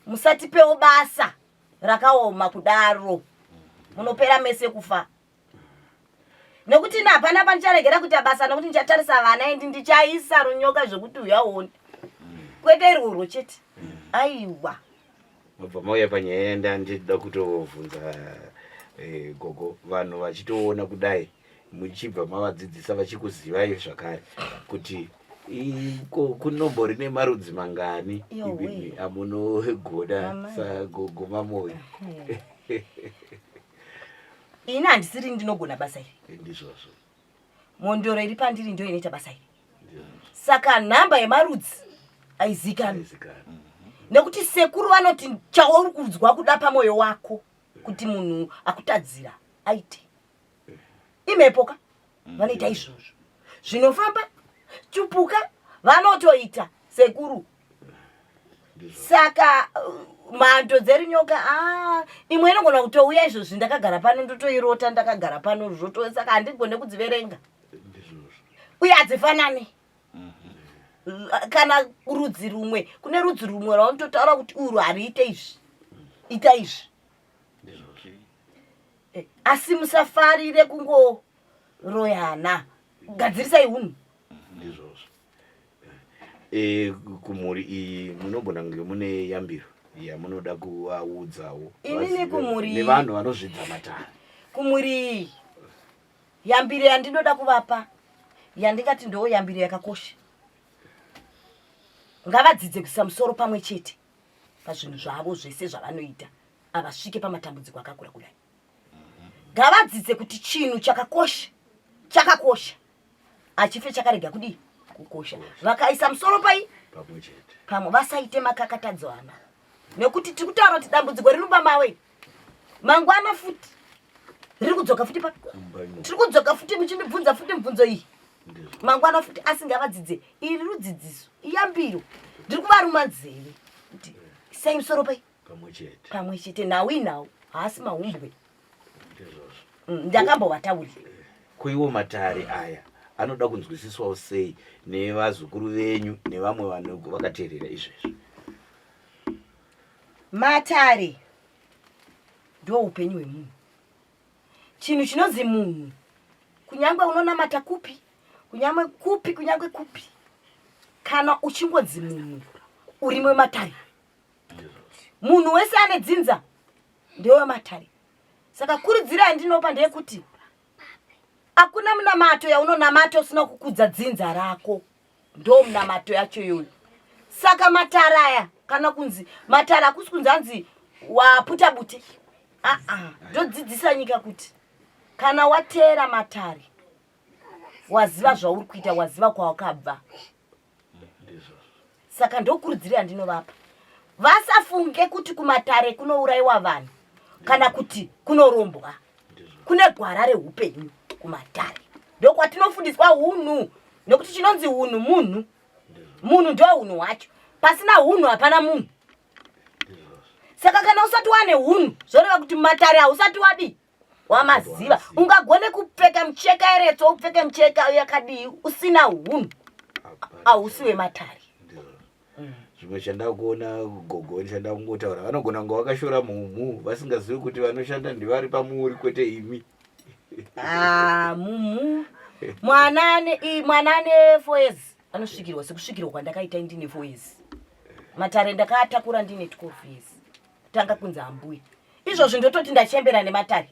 [SPEAKER 2] musatipewo basa rakaoma kudaro, munopera mese kufa, nekuti ini hapana pandicharegera kuita basa, nekuti ndichatarisa vana endi ndichaisa runyoka zvekuti uyaone, kwete irworwo chete, aiwa.
[SPEAKER 1] Mabva mauya panyaya yandandida kutovhunza, gogo. Vanhu vachitoona kudai, muchibva mavadzidzisa vachikuzivai zvakare kuti iko kunombori nemarudzi mangani
[SPEAKER 2] Yowe.
[SPEAKER 1] amunogona
[SPEAKER 2] Amai.
[SPEAKER 1] sagogo Mamoyo?
[SPEAKER 2] Ini handisiri ndinogona basa iri.
[SPEAKER 1] Ndizvozvo.
[SPEAKER 2] Mondoro iri pandiri ndio inoita basa iri.
[SPEAKER 1] Ndizvozvo.
[SPEAKER 2] Saka nhamba yemarudzi haizikanwi,
[SPEAKER 1] Aizikanwa.
[SPEAKER 2] nekuti sekuru vanoti chauri kunzwa kuda pamwoyo wako kuti munhu akutadzira aite imhepo ka vanoita izvozvo, zvinofamba chupuka vanotoita sekuru.
[SPEAKER 1] Ndizvozvo.
[SPEAKER 2] Saka mhando dzerinyoka, imwe inogona kutouya izvozvi ndakagara pano, ndotoirota ndakagara pano zvoto, saka handigone kudziverenga.
[SPEAKER 1] Ndizvozvo.
[SPEAKER 2] Uye hadzifanani kana rudzi rumwe. Kune rudzi rumwe raunototaura kuti urwu hariite izvi, ita izvi.
[SPEAKER 1] Ndizvozvo.
[SPEAKER 2] Asi musafarire kungoroyana, gadzirisai unhu.
[SPEAKER 1] Ndizvozvo. Kumhuri iyi munogona kunge mune yambiro yamunoda kuvaudzawo
[SPEAKER 2] Inini
[SPEAKER 1] vazive
[SPEAKER 2] kumhuri
[SPEAKER 1] nevanhu vanozvidza matare.
[SPEAKER 2] Kumhuri iyi yambiro yandinoda kuvapa, yandingati ndo yambiro yakakosha, ngavadzidze kuisa musoro pamwe chete pazvinhu zvavo zvese zvavanoita, havasvike pamatambudziko akakura kudai. Ngavadzidze kuti chinhu chakakosha chakakosha, achife chakarega kudii kukosha. Vakaisa musoro pai
[SPEAKER 1] pamwe chete,
[SPEAKER 2] pamwe, vasaite makakatadzo ana, nekuti tiri kutaura kuti dambudziko riri mumba mawe, mangwana futi riri kudzoka futi pa
[SPEAKER 1] Mumba imomo.
[SPEAKER 2] Tiri kudzoka futi muchindibvunza futi mibvunzo iyi
[SPEAKER 1] Ndizvo.
[SPEAKER 2] mangwana futi. Asi ngavadzidze, iri rudzidziso, iyambiro, ndiri kuvaruma nzeve kuti isai musoro pai
[SPEAKER 1] pamwe chete.
[SPEAKER 2] Pamwe chete. Nhau inhau, haasi mahumbwe.
[SPEAKER 1] Ndizvozvo.
[SPEAKER 2] Ndakambovataurira.
[SPEAKER 1] Kuiwo matare aya anoda kunzwisiswawo sei nevazukuru venyu nevamwe vanhu vakateerera izvezvi?
[SPEAKER 2] Matare ndo upenyu hwemunhu. Chinhu chinonzi munhu, kunyange unonamata kupi, kunyange kupi, kunyange kupi, kana uchingonzi munhu, uri wematare. Munhu wese ane dzinza ndewematare. Saka kurudziro yandinopa ndeyekuti hakuna munamato yaunonamata usina kukudza dzinza rako, ndo munamato yacho iyoyo. Saka matare aya, kana kunzi matare, hakusi kunzi anzi waputa bute. Aa, ndodzidzisa nyika kuti kana wateera matare, waziva zvauri kuita, waziva kwawakabva.
[SPEAKER 1] Ndizvozvo.
[SPEAKER 2] Saka ndokurudziro yandinovapa, vasafunge kuti kumatare kunourayiwa vanhu kana kuti kunorombwa.
[SPEAKER 1] Ndizvo.
[SPEAKER 2] Kune gwara reupenyu kumatare, ndokwatinofundiswa unhu, nekuti chinonzi unhu munhu. Munhu ndo unhu hwacho, pasina unhu hapana munhu.
[SPEAKER 1] Ndizvozvo.
[SPEAKER 2] Saka kana usati wane unhu, zvoreva kuti mumatare hausati wadi wamaziva. Ungagone kupfeka mucheka eretso, upfeke mucheka yakadii, usina unhu,
[SPEAKER 1] Hapana.
[SPEAKER 2] hausi wematare.
[SPEAKER 1] Ndizvozvo. Zvimwe chandakuona, gogo, chanda kungotaura, vanogona kunge vakashora mumhu vasingazivi kuti vanoshanda ndivari pamuri, kwete imi.
[SPEAKER 2] Ah, mumhu mwana ane mwana ane 4 years anosvikirwa sekusvikirwa kwandakaita ndine 4 years. Matare ndakaatakura ndine 12 years, kutanga kunzi hambuya. Izvozvi ndototi ndachembera nematare.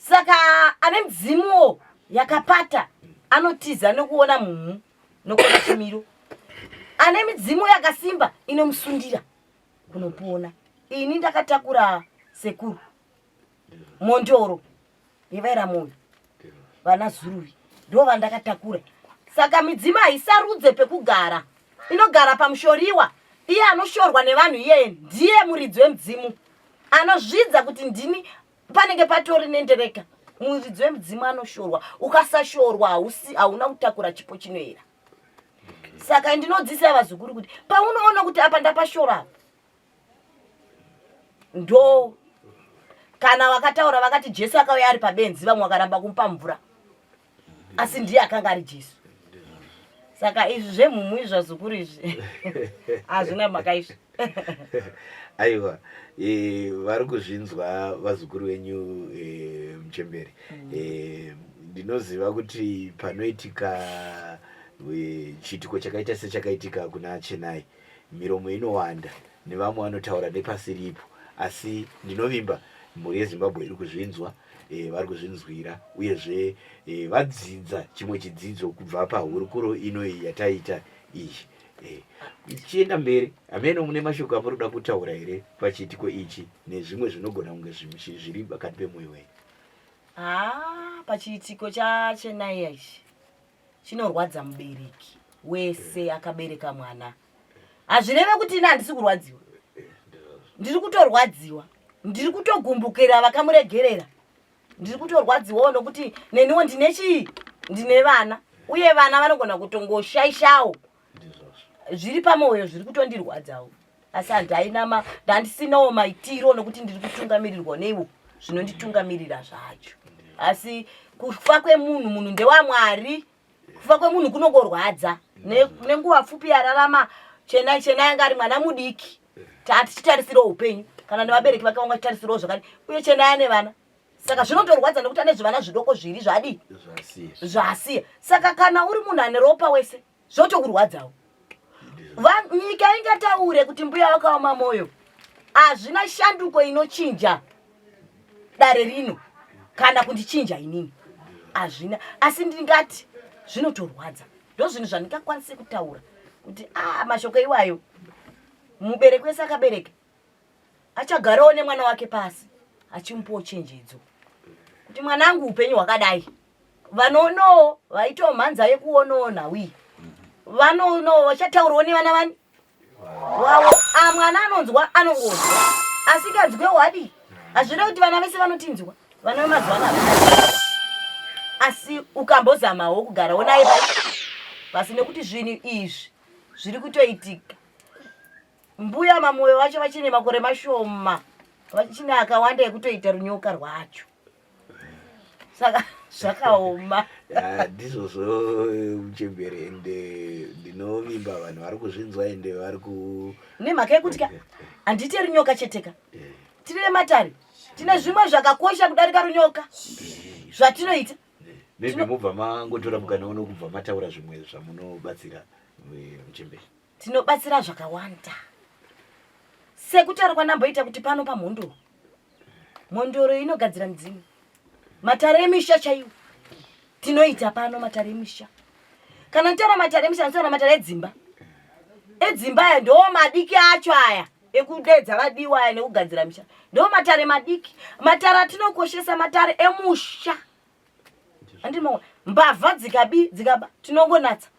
[SPEAKER 2] Saka ane mudzimuwo yakapata anotiza nekuona mumhu nokuona chimiro. Ane midzimu yakasimba inomusundira kunopona. Ini ndakatakura sekuru Mondoro yevaira moyo vana Zuruvi ndo vandakatakura. Saka midzimu haisarudze pekugara, inogara pamushoriwa. Iye anoshorwa nevanhu iyeye ndiye muridzi wemudzimu, anozvidza kuti ndini panenge patori nendereka. Muridzi wemudzimu anoshorwa, ukasashorwa hausi hauna kutakura chipo chinoera. Saka ndinodzidzisa vazukuru kuti paunoona kuti apa ndapashora apa ndo kana vakataura vakati Jesu akauya ari pabenzi, vamwe vakaramba kumupa mvura, asi ndiye akanga ari Jesu. Saka izvi zvemhumhu izvi zvazukuru izvi hazvina mhaka izvi.
[SPEAKER 1] Aiwa, vari kuzvinzwa vazukuru venyu, muchembere. Ndinoziva kuti panoitika chiitiko chakaita sechakaitika kuna Chenai, miromo inowanda nevamwe vanotaura nepasiripo, asi ndinovimba mhuri yeZimbabwe iri kuzvinzwa, vari kuzvinzwira, uyezve vadzidza chimwe chidzidzo kubva pahurukuro ino iyi yataita iyi. Ichienda mberi, hameno mune mashoko amuri kuda kutaura here pachiitiko ichi nezvimwe zvinogona kunge zviri pakati pemwoyo wenyu?
[SPEAKER 2] Haa, pachiitiko chaChenai ichi chinorwadza mubereki wese akabereka mwana. Hazvireve kuti ini handisi kurwadziwa, ndiri kutorwadziwa, ndiri kutogumbukira vakamuregerera, ndiri kutorwadziwawo nokuti neniwo ndine chii, ndine vana, uye vana vanogona kutongoshaishawo zviri pamoyo, zviri kutondirwadzawo, asi handaina ndandisinawo maitiro nokuti ndiri kutungamirirwa neiwo zvinonditungamirira zvacho. Asi kufa kwemunhu, munhu ndewaMwari, kufa kwemunhu kunongorwadza. Nenguva pfupi yararama Chenai, Chenai anga ari mwana mudiki, tatichitarisirawo upenyu, kana nevabereki vake vanga vachitarisirawo zvakadi, uye Chenai ane vana, saka zvinotorwadza nekuti ane zvivana zvidoko zviri zvadii zvasiya. Saka kana uri munhu ane ropa wese zvotokurwadzawo. Nyika ingataure kuti mbuya vakaoma moyo, hazvina shanduko inochinja dare rino kana kundichinja inini, hazvina. Asi ndingati zvinotorwadza, ndo zvinhu zvandingakwanise kutaura kuti a mashoko iwayo. Mubereki wese akabereka achagarawo nemwana wake pasi achimupawo chenjedzo kuti mwanangu, upenyu hwakadai. Vanoonawo vaitawo mhanza yekuonawo nhau iyi, vanoonawo vachataurawo nevana vani wavo. A mwana anonzwa anongonzwa, asinganzwe wadii? Hazvina kuti vana vese vanotinzwa, vana vemazuva ano havana. Asi ukambozamawo kugarawo naye pasi, nekuti zvinhu izvi zviri kutoitika. Mbuya Mamoyo vacho vachine makore mashoma, vachine akawanda ekutoita runyoka rwacho, saka zvakaoma.
[SPEAKER 1] Ndizvozvo muchembere, ende ndinovimba vanhu vari kuzvinzwa ende vari ku
[SPEAKER 2] Nemhaka yekuti ka handiti runyoka cheteka, tine vematare, tine zvimwe zvakakosha kudarika runyoka zvatinoita.
[SPEAKER 1] Maybe mubva mangotora mukana uno kubva mataura zvimwe zvamunobatsira, muchembere.
[SPEAKER 2] Tinobatsira zvakawanda, sekutaura kwandamboita kuti pano paMhondoro, Mhondoro inogadzira midzimu, matare emisha chaiwo tinoita pano, matare emisha. Kana nditaura matare emisha, nditaura matare edzimba. Edzimba aya ndo madiki acho aya ekudedza vadiwa aya nekugadzira misha, ndo matare madiki. Matare atinokoshesa matare emusha, andimo mbavha dzikabi dzikaba tinongonatsa.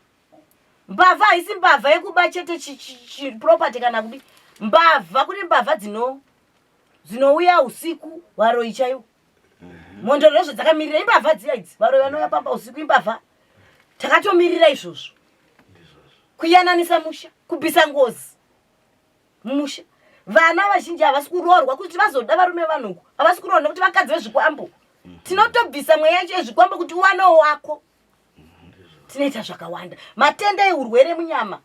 [SPEAKER 2] Mbavha haisi mbavha yekuba chete property kana kudi mbavha, kune mbavha dzinouya usiku, varoyi chaiwo. Mhondoro ndozvo dzakamirira, imbavha dziya idzi, varoyi vanouya pamba usiku imbavha. Takatomirira izvozvo, kuyananisa musha, kubvisa ngozi mumusha. Vana vazhinji havasi kuroorwa kuti vazoda varume vanhuku, havasi kuroorwa nekuti vakadzi vezvikwambo. Tinotobvisa mweya yacho yezvikwambo kuti uwanewo wako. Tinoita zvakawanda, matenda eurwere munyama,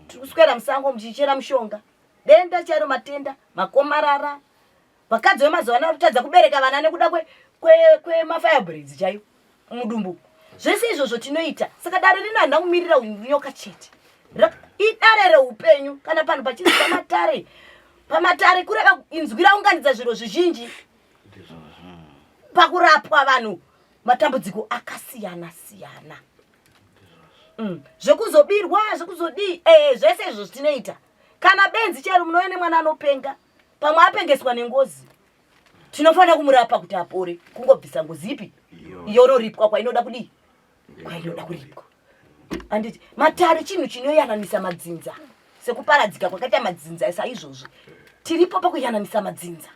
[SPEAKER 2] tiri kuswera musango muchichera mushonga, denda chairo, matenda makomarara. Vakadzi vemazuva ano kutadza kubereka vana nekuda kwemafibroids chaiyo mudumbu. Zvese izvozvo tinoita. Saka dare rino handina kumirira nyoka chete, idare reupenyu. Kana panhu pachinzi pamatare, pamatare kureva inzwi raunganidza zviro zvizhinji. pakurapwa vanhu matambudziko akasiyana siyana. Zvekuzobirwa, zvekuzodii, zvese izvo zvitinoita. Kana benzi chero munouya nemwana anopenga, pamwe apengeswa nengozi, tinofanira kumurapa kuti apore, kungobvisa ngozi ipi yonoripwa kwainoda kudii, kwainoda kuripwa. Anditi matare chinhu chinoyananisa madzinza, sekuparadzika kwakaita madzinza saizvozvi tiripo pakuyananisa madzinza.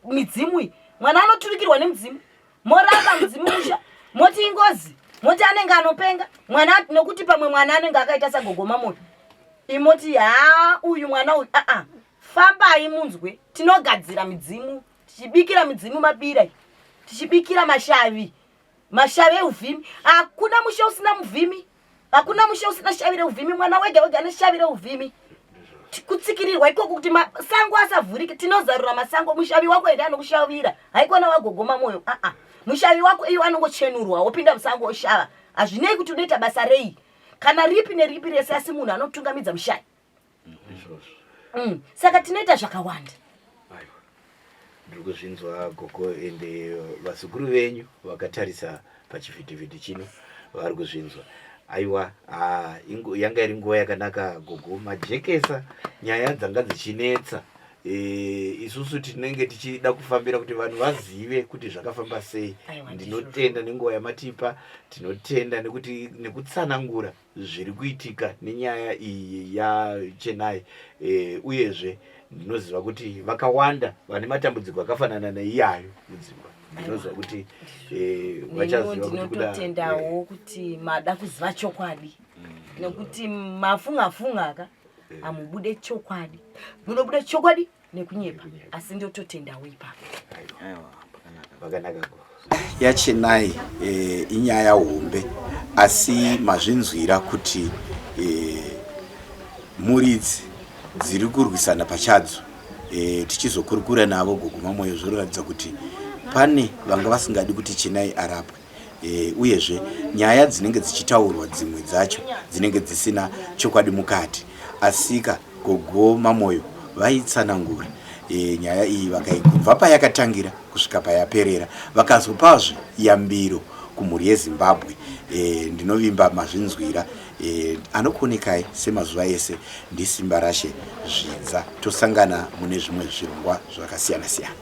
[SPEAKER 2] Midzimu iyi, mwana anoturikirwa nemudzimu, morapa mudzimu musha, moti ingozi, moti anenge anopenga mwana, nokuti pamwe mwana anenge akaita sagogo Mamoyo, imoti ha uyu mwana uyu aa, fambai munzwe. Tinogadzira midzimu, tichibikira midzimu mabira, tichibikira mashavi, mashavi euvhimi. Hakuna musha usina muvhimi, hakuna musha usina shavi reuvhimi. Mwana wega wega ane shavi reuvhimi. Kutsikirirwa ikoko kuti masango asavhurike, tinozarura masango. Mushavi wako ende anokushavira, haikona wagogo Mamoyo. Aa, mushavi wako iyo anongochenurwa, wopinda musango oshava. Hazvinei kuti unoita basa rei kana ripi neripi rese, asi munhu anotungamidza mushavi. Saka tinoita zvakawanda.
[SPEAKER 1] Aiwa, ndiri kuzvinzwa gogo, ende vazukuru venyu vakatarisa pachivhitivhiti chino vari kuzvinzwa. Aiwa, yanga iri nguva yakanaka gogo, majekesa nyaya dzanga dzichinetsa. Isusu tinenge tichida kufambira kuti vanhu vazive kuti zvakafamba sei.
[SPEAKER 2] Aiwa,
[SPEAKER 1] ndinotenda nenguva yamatipa, tinotenda nekuti nekutsanangura zviri kuitika nenyaya iyi yaChenai. Uyezve ndinoziva kuti vakawanda vane matambudziko akafanana neiyayo mudzimba, ndinoziva kuti vachaziva kuti kuda
[SPEAKER 2] ndinototendawo kuti mada kuziva chokwadi, nekuti mafunga funga ka hamubude chokwadi, munobuda chokwadi nekunyepa, asi ndototendawo ipapo.
[SPEAKER 1] Aiwa, pakanaka gogo. YaChenai inyaya hombe, asi mazvinzwira kuti muridzi dziri kurwisana pachadzo. Tichizokurukura navo gogo Mamoyo, zvinoratidza kuti pane vanga vasingadi kuti Chenai arapwe. Uyezve nyaya dzinenge dzichitaurwa dzimwe dzacho dzinenge dzisina chokwadi mukati, asika gogo Mamoyo vaitsanangura nyaya iyi kubva payakatangira kusvika payaperera, vakazopazve yambiro kumhuri yeZimbabwe. Ndinovimba mazvinzwira. Anokuonekai semazuva ese ndiSimba Rashe Zvidza. Tosangana mune zvimwe zvirongwa zvakasiyana siyana.